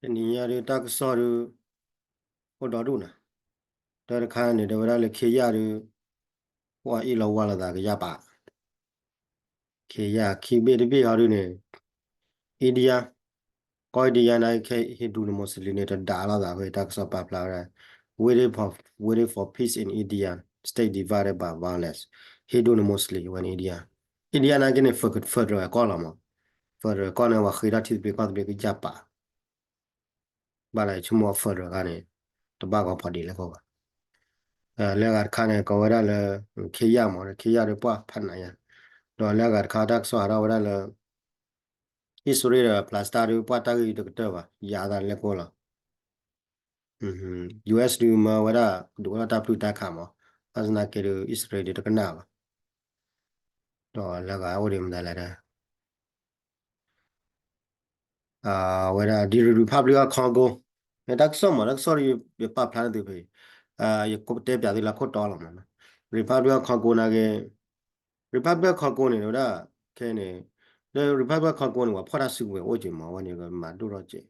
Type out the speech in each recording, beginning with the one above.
တနံၤညါဒုးတၢ်ကစီၣ်ဒုး အိၣ်ဒီဒူၣ်နီၤ, တၢ်တခါန့ၣ် တဲဝဲဒၣ်လၢ Kenya ဒုး ပှၤအ့ၣ်လိာ်ဝါလိာ်သးကယၢ်ပာ် Kenya ခံဘ့ၣ်တဘ့ၣ်ဟီဒုးန့ၣ် India ကီၢ် India န့ၣ် ခဲ Hindu န့ၣ် Muslim န့ၣ် တဒၣ်လိာ်သးဝဲ တၢ်ကစီၣ်ပာ်ဖျါဝဲဒၣ် waiting for, waiting for peace in India, state divided by violence, Hindu န့ၣ် Muslim ဝဲန့ၣ် India, India န့ၣ်က့န့ၣ် federal ကီၢ်လီၤမး, federal ကီၢ်န့ၣ် ပှၤဃ့ထီၣ်ထံသဘျ့ကီၢ်သဘျ့ကယၢ်ပာ် ဘၣ်လၢဆိကမိၣ် federal ခါန့ၣ် တဘၣ်ဂီၤဖီဒံးလဲၣ်ခိၣ်ဘၣ်. လၢအဂၤတခါန့ၣ် ကိးဝဲဒၣ်လၢ Kenya မး Kenya ဒုးပှၤဖးနးယါ, ဒီးလၢအဂၤတခါတၢ်ကစီၣ်ဟးထီၣ်ဝဲဒၣ်လၢ အံၣ်စရ့လးဒီး Palestine ဒုးပှၤတၢ်ဂ့ၢ်တကတၢၢ်ဘၣ် ယၤသးလဲၣ်ခိၣ်လီၤ. U S ဒုးမၢဝဲဒၣ် ဒုးအိၣ်ထီၣ်တၢ်ပျုၢ်တၢ်ခးမး, ဘၣ်ဆၣ်သနာ်က့ဒုး အံၣ်စရ့လးဒုးတကနၣ်ဘၣ်. ဒီးလၢအဂၤအိၣ်ဒံးမတၤလဲၣ်ဒီး အဝဲဒၣ် Republic of Congo န့ၣ် တၢ်ကစီၣ်မး တၢ်ကစီၣ်ဒုး ယပာ်ဖျါန့ၢ်သုဖဲ ယတဲပၠးသုလၢခိၣ်တီလီၤမးနီၤ, Republic of Congo နာ်က့ Republic of Congo န့ၣ် ဝဲဒၣ် ခဲန့ၣ် လၢ Republic of Congo န့ၣ် ပှၤဖီၣ်တၢ်စုကဝဲၤအိၣ်က့ၤမး အဝဲန့ၣ်မၤဒိၣ်ထီၣ်က့ၤ,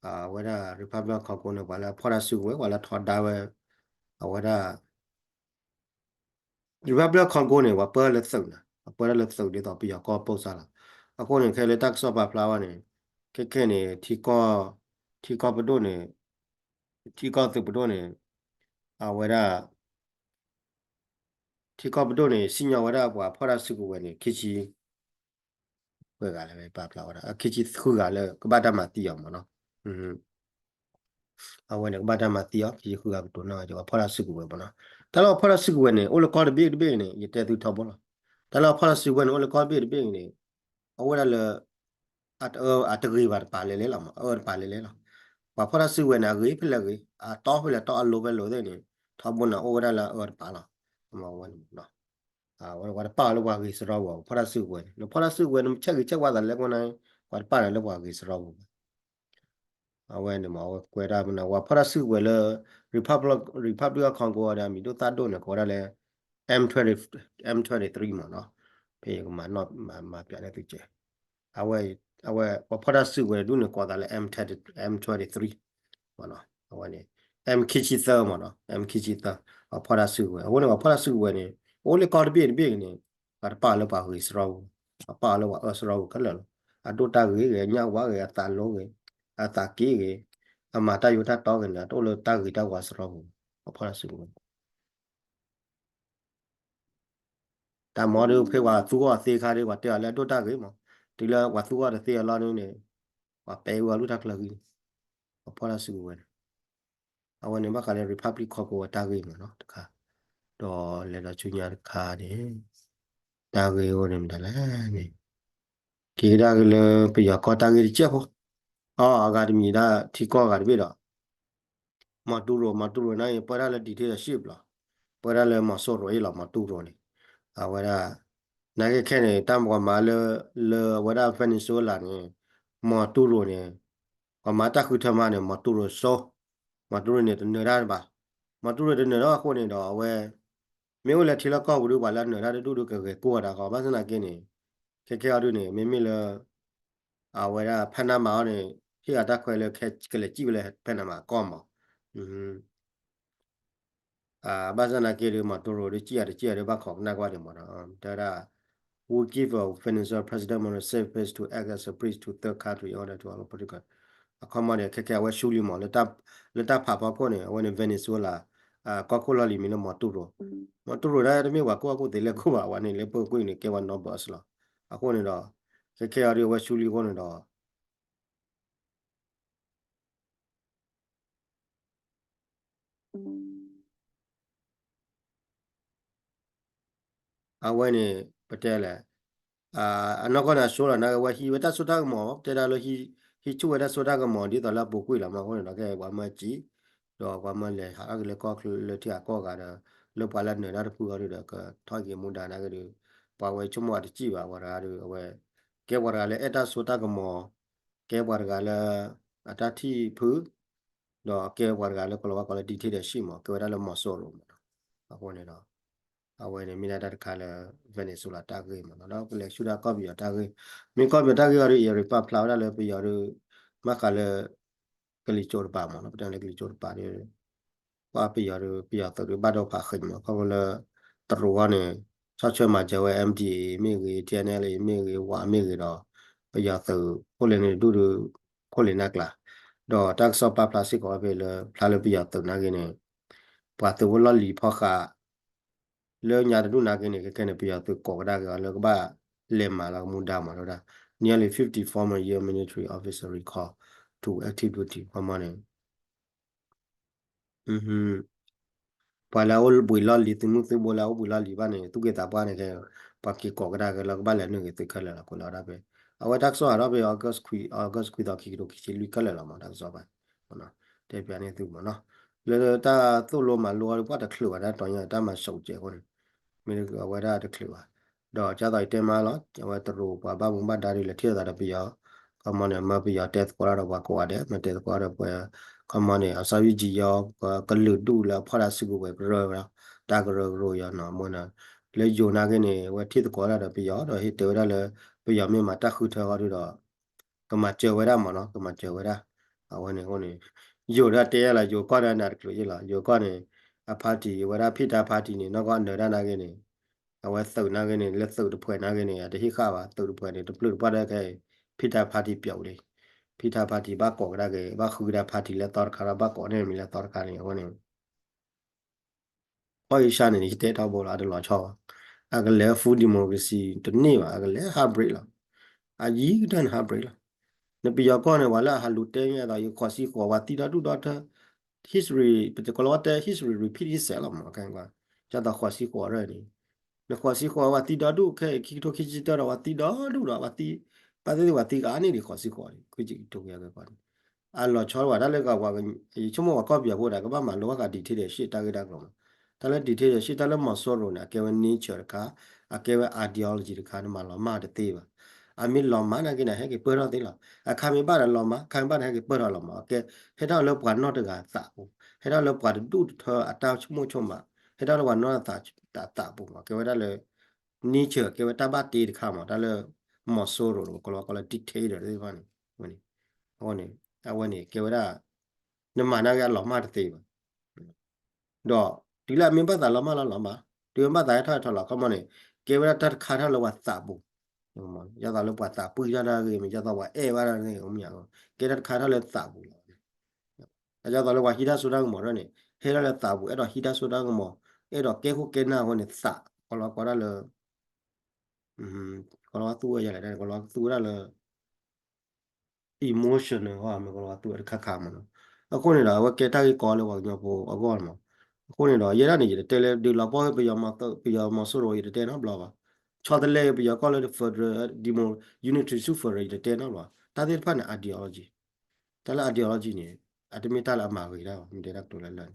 အဝဲဒၣ် Republic of Congo န့ၣ် ပှၤလၢအဖီၣ်တၢ်စုကဝဲၤ ပှၤလၢထီဒါဝဲ အဝဲဒၣ် Republic of Congo န့ၣ် ပှၤပၢလၢသုးန့ၣ် ပှၤပၢတၢ်လၢသုးဒ်သိးပယီၤကီၢ်ပိၢ်စါလီၤ. အဃိန့ၣ် ခဲလၢတၢ်ကစီၣ်ပာ်ဖျါဝဲန့ၣ် ခဲခဲန့ၣ် ထံကီၢ် ထံကီၢ်ပဒိၣ်န့ၣ် ထံကီၢ်သုးပဒိၣ်န့ၣ် အဝဲဒၣ် ထံကီၢ်ပဒိၣ်န့ၣ် စံၣ်ညီၣ်ဝဲဒၣ်ပှၤဖီၣ်တၢ်စုကဝဲၤန့ၣ် ခံဆံ ပှဲၤဂၤလၢပာ်ဖျါဝဲဒၣ် ခံဆံဃုဂၤလၢကဘၣ်တၢ်မၤသံအီၤမးနီၤ. အဝဲန့ၣ်ကဘၣ်တၢ်မၤသံအီၤ ခံဆံဃုဂၤကတိၤနီၣ် ပှၤဖီၣ်တၢ်စုကဝဲၤမးနီၤ. တၢ်လၢပှၤဖီၣ်တၢ်စုကဝဲၤန့ၣ် အိၣ်လၢကီၢ်တဘ့ၣ်တဘ့ၣ်န့ၣ် ယတဲသုထီဘိလီၤ. တၢ်လၢပှၤဖီၣ်တၢ်စုကဝဲၤန့ၣ် အိၣ်လၢကီၢ်တဘ့ၣ်တဘ့ၣ်န့ၣ် အဝဲဒၣ်လၢ အတဂ့ၤဘၣ်တပၤလဲၤလဲၤလီၤမး အအၢတပၤလဲၤလဲၤလီၤ. ပှၤဖီၣ်တၢ်စုကဝဲၤန့ၣ် အဂ့ၤဖဲလဲၣ်ဂ့ၤ အတီဖဲလဲၣ်တီ အလိၤဖဲလဲၣ်သ့ၣ်န့ၣ် ထီဘိန့ၣ် အိၣ်ဝဲဒၣ်လၢအအၢတပၤလီၤ. ဝဲန့ၣ် ပှၤတပာ်အီၤလၢပှၤဂ့ၤစရီပူၤ ပှၤဖီၣ်တၢ်စုကဝဲၤန့ၣ် နဖီၣ်တၢ်စုကဝဲၤ နဆဲးဂ့ၤဆဲးဝါသးလဲၣ်ခိၣ်န့ၣ် ပှၤတပာ်န့ၣ်လၢပှၤဂ့ၤစရီပူၤ အဝဲန့ၣ်မး အဝဲကွဲးဒၣ်မနုၤ ပှၤဖီၣ်တၢ်စုကဝဲၤလၢ Republic, Republic of Congo ဒီး မံၤဒိၣ်သၣ်ဒိၣ်န့ၣ် ကိးဝဲဒၣ်လၢ M twenty, M twenty-three မးနီၤ. ဖဲယကမၤနီၣ် မၤပၠးန့ၢ်သုကဲး အဝဲ အဝဲ ပှၤဖီၣ်တၢ်စုကဝဲၤတဒူၣ်န့ၣ် ကိးသးလၢ M twenty, M twenty-three မးနီၤ. အဝဲန့ၣ် M ခံဆံသၢမးနီၤ M ခံဆံသၢ ပှၤဖီၣ်တၢ်စုကဝဲၤ အဃိန့ၣ် ပှၤဖီၣ်တၢ်စုကဝဲၤန့ၣ် အိၣ်လၢကီၢ်တဘ့ၣ်တဘ့ၣ်န့ၣ် ပှၤတပာ်လၢပှၤဂ့ၤစရီပူၤ ပှၤပာ်အီၤလၢပှၤအၢစရီပူၤခဲလၢာ်လီၤ. အဒိၣ်တၢ်ဂ့ၤဂ့ၤ အညၣ်ဝါဂ့ၤ အသးလိဂ့ၤ အသးက့ဂ့ၤ အမၤတၢ်ယိၤတၢ်တီဂ့ၤန့ၣ် တအိၣ်လၢတၢ်ဂ့ၤတၢ်ဝါစရီပူၤ ပှၤဖီၣ်တၢ်စုကဝဲၤ တၢ်မၤဒုးဖဲပှၤသူအီၤသ့ခါဒုး ပှၤတဲအီၤလၢအဒိၣ်တၢ်ဂ့ၤမး, တုၤလၢပှၤသူအီၤတသ့အလီၢ်ဒုးန့ၣ် ပှၤပဲာ်ဝဲအီၤလၢတၢ်ချၢဃံန့ၣ် ပှၤဖီၣ်တၢ်စုကဝဲၤန့ၣ် အဝဲန့ၣ်ဘၣ်ဃးလၢ Republic Congo အတၢ်ဂ့ၢ်မးနီၤတခါ, ဒီးလဲၤဒီးဆူညါတခါန့ၣ် တၢ်ဂ့ၢ်အိၣ်န့ၣ်မတၤလဲၣ်န့ၣ် က့ၤကဒါက့ၤလၢပယီၤကီၢ်တၢ်ဂ့ၢ်တစဲးဖိ, အီ အဂၤတမံၤဒၣ်ထံကီၢ်ဂၤတဘ့ၣ်ဒီး မီၤတူရိၤ မီၤတူရိၤန့ၣ် ပၢတၢ်လၢ dictatorship လီၤ. ပၢတၢ်လၢမီၤစိရိၤအံၤလီၤ မီၤတူရိၤန့ၣ်. အဝဲဒၣ် နာ်က့ခဲန့ၣ် တၢ်မၤကမၤလၢ လၢအဝဲဒၣ် Venezuela န့ၣ် မီၤတူရိၤန့ၣ် ကမၤတၢ်ဃုထၢမးန့ၣ် မီၤတူရိၤစိ မီၤတူရိၤန့ၣ် တနၢၤတၢ်ဘၣ်. မီၤတူရိၤတနၢၤတၢ်အဃိန့ၣ်ဒီး အဝဲ မ့ၢ်အိၣ်လၢထံလၢကီၢ်ပူၤဒုး ပှၤလၢအနၢၤတၢ်တဒူၣ်ဒုး ကဂဲၤကိၢ်ဝဲဒၣ်ဃီ ဘၣ်ဆၣ်သနာ်က့န့ၣ် ခဲခဲအံၤဒုးန့ၣ် မ့မ့ၢ်လၢ အဝဲဒၣ် Panama အီၤန့ၣ် ဟ့ၣ်အတၢ်ခွဲးလၢ ကလဲၤစံၣ်ဝဲလၢ Panama ကီၢ်မး ဘၣ်ဆၣ်သနာ်က့ဒီး မီၤတူရိၤဒုး စံၣ်အတစံၣ်အီၤဒုး ဘၣ်ခိးကနၣ်ကွၢ်ဒံးမးဒီး တဲဝဲဒၣ် who give a Venezuela president more safe place to act as a bridge to third country in order to political အခီမီန့ၣ် ခဲခဲအဝဲဆူလံမး လၢတၢ်ဖးဖီခိၣ်န့ၣ် အဝဲန့ၣ် Venezuela ကီၢ်ခိၣ်လီၢ်လံၤမံၤလၢမီၤတူရိၤ မီၤတူရိၤဒၣ်တမ့ၢ်ပှၤကူၣ်ဘၣ်ကူၣ်သ့လဲၤကူၣ်ဘၣ် အဝဲန့ၣ်လၢပူၤကွံာ်န့ၣ် ကဲဝဲ noble လီၤ. အဃိန့ၣ်ဒီး ခဲခဲအံၤဒုး အဝဲဆူလံအဃိန့ၣ်ဒီး အဝဲန့ၣ် ပတဲလဲၣ်, အနီၢ်ကီၢ်န့ၣ် အဆိလီၤ နာ်က့ဝဲဟံးဝဲတၢ်စိတၢ်ကမီၤ ပတဲဒၣ်လၢ ဟံးဆူၣ်ဝဲတၢ်စိတၢ်ကမီၤ ဒ်သိးလၢအပူၤကွံာ်လီၤမး အဃိန့ၣ်ဒီး ကဲပှၤမၢစံၣ်, ဒီးပှၤမၢလဲၤဟးထီၣ်က့ၤလၢကီၢ်ချၢလၢထံဂၤကီၢ်ဂၤဒီး လၢပှၤလၢနၢၤတၢ်တဖုအီၤဒုးဒီး ကထီၣ်က့ၤမူဒါနာ်က့ဒုး ပှၤဝဲဆိကမိၣ်အတစံၣ်ဘၣ် ပှၤတဂၤဒုး အဝဲ ကဲပှၤတဂၤလၢအဲၣ်တၢ်စိတၢ်ကမီၤ ကဲပှၤတဂၤလၢ အတၢ်ထံၣ်ဖု ဒီးကဲပှၤတဂၤလၢကလီၤဝါကိးလၢ dictatorship မး ကဲဝဲဒၣ်လၢမီၤစိရိၤမးနီၤ. အဃိန့ၣ်ဒီး အဝဲန့ၣ်မ့ၢ်ဒၣ်တၢ်တခါလၢ Venezuela တၢ်ဂ့ၢ်မးနီၤ. ဒီးပလဲၤဆူဒၣ်ကီၢ်ပယီၤတၢ်ဂ့ၢ်, မ့ၢ်ကီၢ်ပယီၤတၢ်ဂ့ၢ်အံၤဒီး အံၤရပာ်ဖျါဝဲဒၣ်လၢပယီၤဒီး ဘၣ်ဃးလၢ ကလံၤစိးတပၤမးနီၤ, ပတဲလၢကလံၤစိးတပၤဒီး ပှၤပယီၤဒီး ပယီၤသုးဒီးဘၣ်ဒိဖးဃံမး ခီဖျိလၢ တရူးအံၤန့ၣ် ဆီၣ်ထွဲမၤစၢၤဝဲ M D A မ့ၢ်ဂ့ၤ T N L A မ့ၢ်ဂ့ၤ ဝါမ့ၢ်ဂ့ၤဒီး ပယီၤသုးခိၣ်လ့န့ၣ်ဒူၣ်ဒီး ခိၣ်လ့နၢ်ကျါ ဒီးတၢ်ကစီၣ်ပာ်ဖျါစ့ၢ်ကီးဖဲလၢ ဖျါလၢပယီၤသုးနာ်က့န့ၣ် ပှၤသုးဖိလီၢ်လံၤဖီၣ်ဃာ် လၢညါတဒူၣ်နာ်က့န့ၣ် ခဲခဲန့ၣ် ပယီၤသုးကိးကဒါက့ၤအီၤလၢကဘၣ်လဲၤမၤလီၤကမူဒါမး တဲဝဲဒၣ် nearly fifty former U S military officers recalled to active duty ခီမီန့ၣ် ပှၤလၢအအိၣ်ဘှံးလီၢ်လံၤ သုးမုၢ်သုးဘိလၢအအိၣ်ဘှံးလီၢ်လံၤဘၣ်န့ၣ် သူၣ်က့သးပှၢ်န့ၣ်ခဲ ပှၤက့ၤကိးကဒါက့ၤလၢကဘၣ်လဲၤနုာ်ဂ့ၤသုးခဲလၢာ်လီၤ ကွဲးလီၤဝဲဒၣ်ဖဲ အဝဲတၢ်ကစီၣ်ဟးထီၣ်ဖဲ August ခွံ August ခွံသီ ခံကထိခံဆံလွံၢ်ခဲလၢာ်လီၤမး တၢ်ကစီၣ်ဘၣ် တဲပျးန့ၢ်သုမးနီၤ လၢတၢ်သိၣ်လိမၤလိအီၤဒီးပှၤတချုးဘၣ် တၢ်တီညါတၢ်မၤစိးကဲးအဃိန့ၣ် မ့ၢ်အဝဲဒၣ်တချုးဘၣ် ဒီးဒ်သိးယတဲမးလီၤ အဝဲတရူးပှၤဘၣ်မူဘၣ်ဒါဒ်လဲၣ်ထံၣ်လိာ်သးဒီးပယီၤ ခီမီန့ၣ် မၢပယီၤတဲသကိးတၢ်ဒီးပှၤကိးဂၤဒဲး မ့ၢ်တဲသကိးဒီးပှၤ ခီမီန့ၣ် အစီၤယုၢ်ကၠံယီၤ ပှၤကလုာ်ဒူၣ်လၢအဖီၣ်တၢ်စုကဝဲၤကရၢဝဲလီၤ တၢ်ကရၢကရိယီၤနီၤ မ့ၢ်နီၤ လၢယိၤနာ်က့န့ၣ် အဝဲထံၣ်သကိးတၢ်ဒီးပယီၤ ဒီးဟ့ၣ်တဲဝဲဒၣ်လၢ ပယီၤမ့ၢ်မၤတၢ်ဃုထၢဃီဒုဒီး ကမၤစၢၤဝဲဒၣ်မးနီၤ ကမၤစၢၤဝဲဒၣ် အဝဲန့ၣ်အဃိန့ၣ် ယိၤဒၣ်တဲလီၤ ယိၤကီၢ်ဒီးနၤတကျိၤယ့ၢ်လီၤ ယိၤကီၢ်န့ၣ် အ party ဝဲဒၣ်ဖံးတၢ် party န့ၣ် နီၢ်ကီၢ်နၢၤတၢ်နာ်က့န့ၣ် အဝဲသုးနာ်က့န့ၣ် လၢသုးတဖှဲးနာ်က့န့ၣ် အတဟ့ၣ်ဃာ်ဘၣ် သုးတဖှဲးန့ၣ် တပျုၢ်တပှၢ်ဒီးခဲအံၤ ဖံးတၢ် party ပျီပူၤလံ ဖံးတၢ် party ဘၣ်ကိးကဒါက့ၤ ဘၣ်ဃုကဒါ party လၢသီတခါဒီး ဘၣ်ကိးန့ၢ်မံၤလၢသီတခါန့ၣ် အဝဲန့ၣ် အီၣ်အ့ရှါန့ၣ် ယတဲထီဘိလီၤ အတလီၤဆီဘၣ် အကလဲၤ full democracy တန့ၢ်ဘၣ် အကလဲၤ hybrid လီၤ အယံၤကတၢၢ်န့ၣ် hybrid လီၤ နပယီၤကီၢ်န့ၣ် ပှၤလၢအဟးလူၤတဲညါအသိး ယဃိးဆံဃိး ပှၤသံဒီဒူၣ်ဒီထၢ history ပကလီၤဝဲတဲ history repeat itself လီၤမး ကဲကွၢ် ဒ်သိးဃိးဆံဃိးရၢၢ်န့ၣ် နဃိးဆံဃိး ပှၤသံဒီဒူၣ်ခဲအံၤ ခံကထိခံဆံတၢဒီး ပှၤသံဒီဒူၣ်ဒီး ပှၤသံ ပှၤသ့ၣ်သ့ၣ်ပှၤသံကအါန့ၢ်ဒံးဃိးဆံဃိးန့ၣ် ခွံဆံကထိကဲကွၢ်န့ၣ် အလီၤဆီဘၣ် တၢ်လၢကဝဲ ယဆိကမိၣ်ပှၤကီၢ်ပယီၤဖိဒၣ် ကဘၣ်မၤလိဘၣ်ဃး dictatorship တၢ်ဂ့ၢ်တၢ်ကျိၤမး တၢ်လၢ dictatorship တၢ်လၢမီၤစိရိၤန့ၣ် အကဲဝဲ nature တခါ အကဲဝဲ ideology တခါ နမၤလီၤမၢ်တသ့ဘၣ် အမ့ၢ်လီၤမၢ်နာ်က့န့ၣ် ဟဲက့ၤပၢၢ်ထီၣ်သ့လီၤ အခါမ့ၢ်ဘၣ်ဒီးလီၤမၢ် အခါမ့ၢ်ဘၣ်ဒီးဟဲက့ၤပၢၢ်ထီၣ်လီၤမၢ် ကဲ ဟဲထီၣ်လၢပှၤနီၢ်တဂၤသးပူၤ ဟဲထီၣ်လၢပှၤတဒူၣ်တထၢအတၢ်ဆိကမိၣ်ဆိကမး ဟဲထီၣ်လၢပှၤနီၢ်သးသးပူၤမး ကဲဝဲဒၣ်လၢ nature ကဲဝဲတၢ်ဘၣ်တ့တခါမး တၢ်လၢ မီၤစိရိၤ ကလီကလီ dictator သ့ၣ်တဖၣ်န့ၣ် ဝဲန့ၣ် အဃိန့ၣ် အဝဲန့ၣ်ကဲဝဲဒၣ် နမၤနာ်က့အလီၤမၢ်တသ့ဘၣ် ဒီးတုၤလၢအမ့ၢ်ဘၣ်သးလီၤမၢ်လီၤလီၤမၢ် တုၤမ့ၢ်ဘၣ်သးဟဲထီၣ်ဟဲထီၣ်လီၤ ခီမီန့ၣ် ကဲဝဲဒၣ်တၢ်တခါထီၣ်လၢပှၤသးပူၤ ဒ်သိးလၢပှၤသးပှံၢ်တၢ်တၢ်ဂ့ၢ်မ့ၢ် ဒ်သိးပှၤအဲၣ်ဘၣ်တၢ်ဂ့ၢ်မ့ၢ် ကဲတၢ်တခါထီၣ်လၢသးပူၤလီၤ ဒ်သိးလၢပှၤဟံးတၢ်စိတၢ်ကမီၤဒ်န့ၣ် ဟဲထီၣ်လၢသးပူၤ အဲၣ်ဒိးဟံးတၢ်စိတၢ်ကမီၤ အဲၣ်ဒိးကဲခိၣ်ကဲနၢ်အဃိန့ၣ် သး ကလီကလီဒၣ်လၢ ကလီသူဝဲယၤလဲၣ် ကလီသူဝဲဒၣ်လၢ emotional မ့ၢ်ကလီသူဝဲတခါခါမးနီၤ အဃိန့ၣ်ဒီး အဝဲကဲတၢ်ဂ့ၢ်ကီလၢပှၤကညီဖိအဂီၢ်လီၤမး အဃိန့ၣ်ဒီး ယဲဒၣ်န့ၣ် ယတတဲလၢ ဒုးလီၤပှီၢ်ဖဲပယီၤမီၤစိရိၤ ယတတဲနီတဘျီဘၣ် ဆီတလဲပယီၤကီၢ်လၢ federal demo unity ဆူ federal ယတတဲနီတဘျီ တၢ်သ့ၣ်တဖၣ်န့ၣ် ideology တၢ်လၢ ideology န့ၣ် အတမ့ၢ်တၢ်လၢအမၤဂ့ၤတၢ်ဘၣ် မ့ၢ်တဲတၢ်ကတိၤလၢလၢာ်န့ၣ်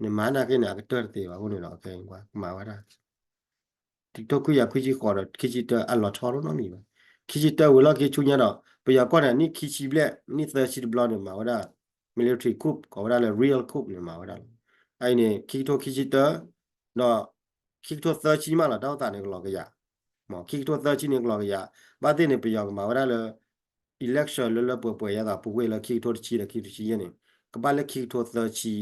နမၤနာ်က့န့ၣ် အကတၢၢ်တသ့ဘၣ် အဃိန့ၣ်ဒီး ကမၤဝဲဒၣ် တကထိခွံကယၤခွံဆံဃိးဒီး ခံဆံတၢ အလီၤဆီတနီတမံၤဘၣ် ခံဆံတၢဝံၤလီၢ်ခံဆူညါဒီး ပယီၤကီၢ်န့ၣ် နံၣ်ခံဆံဘျဲၣ် နံၣ်သၢဆံတဘျီန့ၣ် မၤဝဲဒၣ် military coup ကိးဝဲဒၣ်လၢ real coup န့ၣ် မၤဝဲဒၣ်လီၤ အအံၤန့ၣ် ခံကထိခံဆံတၢ ဒီး ခံကထိသၢဆံမးလီၤ တၢ်အိၣ်သးန့ၣ်ကလီၤကယၤ မ့ၢ်ခံကထိသၢဆံန့ၣ်ကလီၤကယၤ ဘၣ်သ့ၣ်န့ၣ် ပယီၤကမၤဝဲဒၣ်လၢ election လၢလၢပှဲၤပှဲၤ ယသးပူၤကွံာ်လၢခံကထိတဆံဒီးခံကထိတဆံယဲၢ်န့ၣ် ကဘၣ်လၢခံကထိသၢဆံ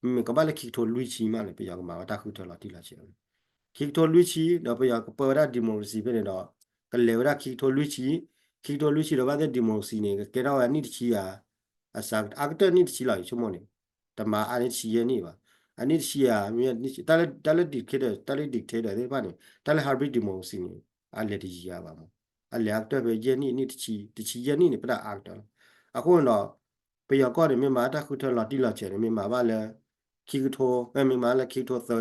မ့ၢ်ကဘၣ်လၢခံကထိလွံၢ်ဆံမးန့ၣ် ပယီၤကမၤဝဲတၢ်ဃုထၢလီၤတံၢ်လီၤဆဲး ခံကထိလွံၢ်ဆံ ဒီးပယီၤကပၢဝဲဒၣ် democracy ဖဲန့ၣ်ဒီး ကလဲၤဝဲဒၣ်ခံကထိလွံၢ်ဆံ ခံကထိလွံၢ်ဆံဒီးဘၣ်သ့ၣ် democracy န့ၣ် ကကဲထီၣ်ဝဲအနံၣ်တဆံယၤ အစးအါကတၢၢ်နံၣ်တဆံလီၤ ယဆိကမိၣ်န့ၣ် တမၤအါန့ၣ်တဆံယဲၢ်နံၣ်ဘၣ် အနံၣ်တဆံယၤ မ့ၢ်တၢ်လၢ တၢ်လၢ dictator တၢ်လၢ dictator သ့ၣ်တဖၣ်န့ၣ် တၢ်လၢ hybrid democracy န့ၣ် အလဲၤတယံၤယၤဘၣ်မး အလဲၤအါကတၢၢ်ဖဲယဲၢ်နံၣ် နံၣ်တဆံ တဆံယဲၢ်နံၣ်န့ၣ် ပတၢ်အါကတၢၢ်လီၤ အဃိန့ၣ်ဒီး ပယီၤကီၢ်န့ၣ် မ့ၢ်မၤတၢ်ဃုထၢလီၤတံၢ်လီၤဆဲးန့ၣ် မ့ၢ်မၤဘၣ်လၢ ခံကထိ မ့ၢ်မၤလၢခံကထိသၢဆံ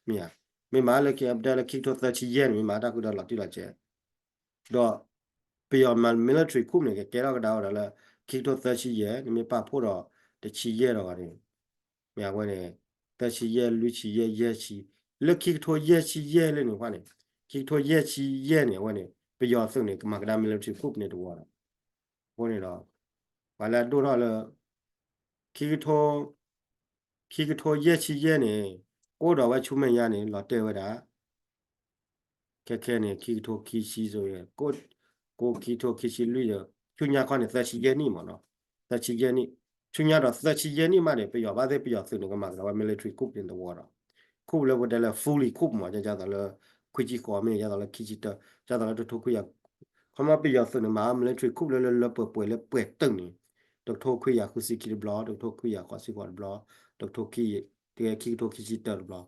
မ့ၢ်ဧါ မ့ၢ်မၤလၢ ပတဲလၢခံကထိသၢဆံယဲၢ်န့ၣ် မ့ၢ်မၤတၢ်ဃုထၢလီၤတံၢ်လီၤဆဲး ဒီး ပယီၤမၤ military coup န့ၣ် ကကဲထီၣ်ကဒါဝဲဒၣ်လၢ ခံကထိသၢဆံယဲၢ် နမ့ၢ်ပာ်ဖှိၣ်ဒီး တဆံယဲၢ်ဒီးဂၤန့ၣ် မ့ၢ်အဝဲန့ၣ် သၢဆံယဲၢ် လွံၢ်ဆံယဲၢ် ယဲၢ်ဆံ လၢခံကထိယဲၢ်ဆံယဲၢ်လၢန့ၣ်ပှၢ်န့ၣ် ခံကထိယဲၢ်ဆံယဲၢ်န့ၣ် အဝဲန့ၣ် ပယီၤသုးန့ၣ် ကမၤကဒါ military coup န့ၣ်တဝီဒီး အဃိန့ၣ်ဒီး ပှၤလၢအဒိၣ်ထီၣ်လၢ ခံကထိ ခံကထိယဲၢ်ဆံယဲၢ်န့ၣ် ကအိၣ်ဒီးဝဲဆူမဲာ်ညါန့ၣ် လီၤတဲာ်ဝဲဒၣ် ခဲခဲန့ၣ် ခံကထိခံဆံစိ ကိးခံကထိခံဆံလွံၢ်ဒီး ဆူညါခီန့ၣ် သၢဆံယဲၢ်နံၣ်မ့ၢ်နီၤ သၢဆံယဲၢ်နံၣ်, ဆူညါဒီးသၢဆံယဲၢ်နံၣ်မးန့ၣ် ပယီၤဘၣ်သ့ၣ်ပယီၤသုးန့ၣ် ကမၤကဒီးဝဲ military coup န့ၣ်တဝီဒီး coup လၢပတဲလၢ fully coup မး ဒ်သိးလၢ ခွံဆံဃိးမ့ၢ် ဒ်သိးလၢခံဆံတၢ ဒ်သိးလၢတကထိခွံကယၤ ခီမီပယီၤသုးန့ၣ် မၤ military coup လၢလၢလၢပှဲၤပှဲၤလၢပှဲၤတုာ်န့ၣ် တကထိခွံကယၤဃုဆံခံတဘျီ, တကထိခွံကယၤဃိးဆံဃိးတဘျီ, တကထိခံ ခံကထိခံဆံတၢတဘျီ,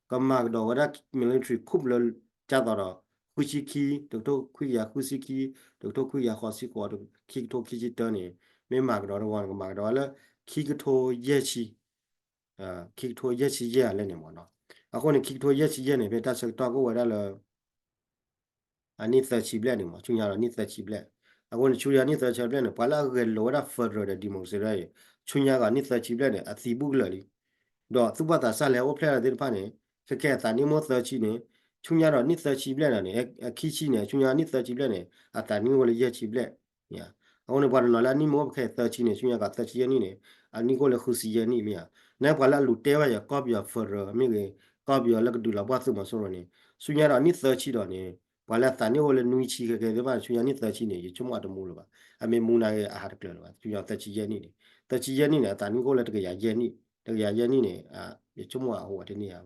ကမၤကဒီးဝဲဒၣ် military coup လၢ ဒ်သိးဒီး ဃုဆံခံ, တကထိခွံကယၤဃုဆံခံ, တကထိခွံကယၤဃိးဆံဃိး, ခံကထိခံဆံတၢန့ၣ် မ့ၢ်မၤကဒီးတဝီန့ၣ် ကမၤကဒီးဝဲလၢ ခံကထိယဲၢ်ဆံ ခံကထိယဲၢ်ဆံယဲၢ်အလၢန့ၣ်မးနီၤ. အဃိန့ၣ် ခံကထိယဲၢ်ဆံယဲၢ်န့ၣ် ဖဲတၢ်ဆၢကတီၢ်ကအိၣ်ဝဲဒၣ်လၢ အနံၣ်သၢဆံဘျဲၣ်န့ၣ်မး ဆူညါဒီးနံၣ်သၢဆံဘျဲၣ်, အဃိန့ၣ် ဆူညါနံၣ်သၢဆံဘျဲၣ်န့ၣ် ပှၤလၢအဂဲၤလိာ်ဝဲဒၣ် federal ဒီး democracy ဒၣ်အံၤ ဆူညါဂီၤနံၣ်သၢဆံဘျဲၣ်န့ၣ် အသံဘူးကလၢာ်လံ, ဒီးသူၣ်ဘီၣ်သးစၢ်လဲၤအိၣ်ဖျဲၣ်လီၤသ့ၣ်တဖၣ်န့ၣ် ခဲကဲအသးနံၣ်မိၢ်သၢဆံန့ၣ် ဆူညါဒီးနံၣ်သၢဆံဘျဲၣ်န့ၣ် အခံဆံန့ၣ် ဆူညါနံၣ်သၢဆံဘျဲၣ်န့ၣ် အသးနံၣ်အိၣ်လၢယဲၢ်ဆံဘျဲၣ် အဃိန့ၣ် ပှၤတနီၤလၢအနံၣ်မိၢ်အိၣ်ဖဲသၢဆံန့ၣ် ဆူညါဂီၤသၢဆံယဲၢ်နံၣ်န့ၣ် အနံၣ်ကအိၣ်လၢဃုဆံယဲၢ်နံၣ်မ့ၢ်ဧါ. နပှၤလၢအလူၤတဲဝဲယၤ ကီၢ်ပယီၤ federal မ့ၢ်ဂ့ၤ ကီၢ်ပယီၤလၢကဒုးလီၤပှီၢ်သုးမီၤစိရိၤန့ၣ် ဆူညါဒီးနံၣ်သၢဆံဒီးန့ၣ် ပှၤလၢအသးနံၣ်အိၣ်လၢနွံဆံခဲကဲသ့ၣ်တဖၣ်န့ၣ် ဆူညါနံၣ်သၢဆံန့ၣ် ယဆိကမိၣ်အတမူလၢၤဘၣ်. အမ့ၢ်မူနာ်က့ အဟးတကျၢၤလၢၤဘၣ် ဆူညါသၢဆံယဲၢ်နံၣ်န့ၣ် သၢဆံယဲၢ်နံၣ်န့ၣ် အသးနံၣ်ကအိၣ်လၢတကယၤယဲၢ်နံၣ် တကယၤယဲၢ်နံၣ်န့ၣ် ယဆိကမိၣ်အဟူးတန့ၢ်ဧါ.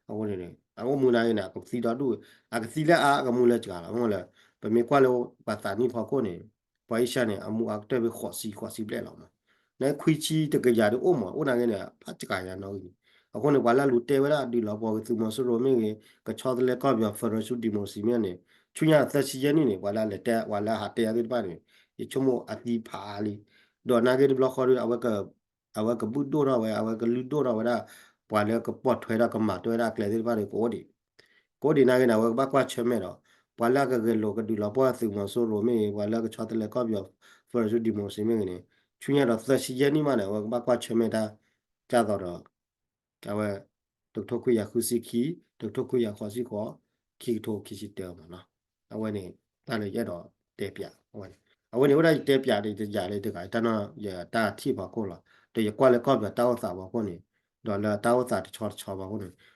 အဃိန့ၣ် အအိၣ်မူနာ်က့န့ၣ် အကသံဒီဒူၣ် အကသံလၢအါ အကမူလၢစှၤလီၤ မ့ၢ်လၢ ပမ့ၢ်ကွၢ်လၢပှၤသးနံၣ်ဖီခိၣ်န့ၣ် ပှၤအ့ၡၢၣ်န့ၣ် အမူအကတၢၢ်ဖဲဃိးဆံ ဃိးဆံဘျဲၣ်လီၤမး. နခွံဆံတကယၤဒ်အိၣ်မး အိၣ်နာ်က့န့ၣ် ဖးစှၤယၤနီၣ်ဂံၢ်န့ၣ် အဃိန့ၣ် ပှၤလၢအလူၤတဲဝဲဒၣ်ဒုးလီၤပှီၢ်က့ၤသုးမီၤစိရိၤမ့ၢ်ဂ့ၤ ကဆီတလဲကီၢ်ပယီၤ federal democracy မ့ၢ်န့ၣ် ဆူညါသၢဆံယဲၢ်နံၣ်န့ၣ် ပှၤလၢအလဲၤတဲ ပှၤလၢအဟးတဲအသ့ၣ်တဖၣ်န့ၣ် ယဆိကမိၣ်အသံဖးလံ. ဒီးနာ်က့တဘျီဃီဒီး အဝဲကဘုၣ်ဒိၣ်ထီၣ်ဝဲ အဝဲကလုၢ်ဒိၣ်ထီၣ်ဝဲဒၣ် ပှၤလၢကပိာ်ထွဲဒီးကမၤတၢ်ဝဲဒၣ်အကျဲသ့ၣ်တဖၣ်န့ၣ် ကအိၣ်ဒံး ကအိၣ်ဒံးနာ်က့န့ၣ် အဝဲကဘၣ်ကွၢ်ဆၢၣ်မဲာ်ဒီး ပှၤလၢအကဂဲၤလိာ်ကဒုးလီၤပှီၢ်သုးမီၤစိရိၤမ့ၢ်ဂ့ၤ ပှၤလၢကဆီတလဲကီၢ်ပယီၤ federal democracy မ့ၢ်ဂ့ၤန့ၣ် ဆူညါဒီးသၢဆံယဲၢ်နံၣ်မးန့ၣ် အဝဲကဘၣ်ကွၢ်ဆၢၣ်မဲာ်တၢ် ဒ်သိးဒီး အဝဲ တကထိခွံကယၤဃုဆံခံ, တကထိခွံကယၤဃိးဆံဃိး, ခံကထိခံဆံတၢမးနီၤ. အဝဲန့ၣ် တၢ်လၢယအဲၣ်ဒိးတဲပၠး အဝဲန့ၣ် အဝဲန့ၣ် အိၣ်ဒၣ်ယတဲပၠးဒီးယတယာ်လၢတဂၤ တၢ်နီၢ်ယတၢ်ထံၣ်ဖီခိၣ်လီၤ. ဒီးယကွၢ်လၢကီၢ်ပယီၤတၢ်အိၣ်သးဖီခိၣ်န့ၣ် ဒီးလၢတၢ်အိၣ်သးတဆီတဆီဖီခိၣ်န့ၣ်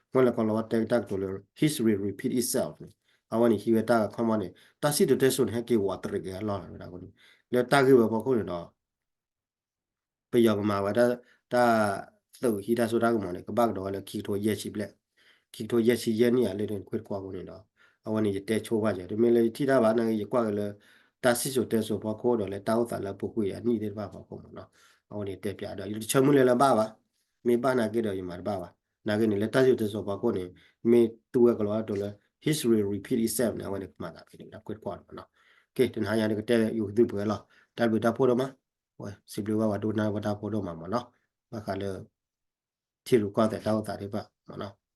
မ့ၢ်လၢကီၢ်လီၤဝဲတဲကတၢၢ်ကတိၤလၢ history repeat itself န့ၣ် အဝဲန့ၣ်ဟံးဝဲတၢ်ဂၤခီမီန့ၣ် တၢ်စံၣ်စိၤတဲစိၤန့ၣ် ဟဲက့ၤဝးတရံးက့ၤအလီၢ်လီၤဝဲဒၣ်အဃိန့ၣ် လၢတၢ်ဂ့ၢ်ဝဲဖီခိၣ်န့ၣ်ဒီး ပယီၤကမၤဝဲဒၣ် တၢ်သုးဟံးတၢ်စိတၢ်ကမီၤန့ၣ် ကဘၣ်ကဒီးဝဲလၢခံကထိယဲၢ်ဆံဘျဲၣ်, ခံကထိယဲၢ်ဆံယဲၢ်နံၣ်အလၢန့ၣ် ကွ့ၢ်တကွီၢ်အဃိန့ၣ်ဒီး အဝဲန့ၣ်ယတဲဆိဘၣ်ယဲ တမ့ၢ်လၢယထံၣ်တၢ်ဘၣ် နာ်က့ယကွၢ်က့ၤလၢ တၢ်စံၣ်စိၤတဲစိၤဖီခိၣ်ဒီးလၢတၢ်အိၣ်သးလၢအပူၤကွံာ်အနံၣ်သ့ၣ်တဖၣ်ဖီခိၣ်မးနီၤ. အဝဲန့ၣ်တဲပၠးဒီး ယတဆၢမုၢ်လၢ်လၢဘၣ်ဘၣ်, မ့ၢ်ဘၣ်နာ်က့ဒီးယမၤတဘၣ်ဘၣ်. နာ်က့န့ၣ် လၢတၢ်စံၣ်စိၤတဲစိၤဖီခိၣ်န့ၣ် မ့ၢ်တူၢ်ဝဲကလီၤဝဲဒၣ်တိၤလၢ history repeat itself န့ၣ် အဝဲန့ၣ်ကမၤသးဖဲန့ၣ်ဝဲဒၣ်ကွ့ၢ်တကွီၢ်မးနီၤ. ကဲ တနၤညါန့ၣ်ကတဲယကသုးပှဲၤလီၤ. တၢ်ဘျုးတၢ်ဖှိၣ်ဒိၣ်မး, ဝဲစံးဘျုးဘၣ်ပှၤဒိကနၣ်ဝဲတၢ်ဖှိၣ်ဒိၣ်မးမးနီၤ. ဘၣ်ဃးလၢ ထံရူၢ်ကီၢ်သဲးတၢ်အိၣ်သးသ့ၣ်တဖၣ်မးနီၤ.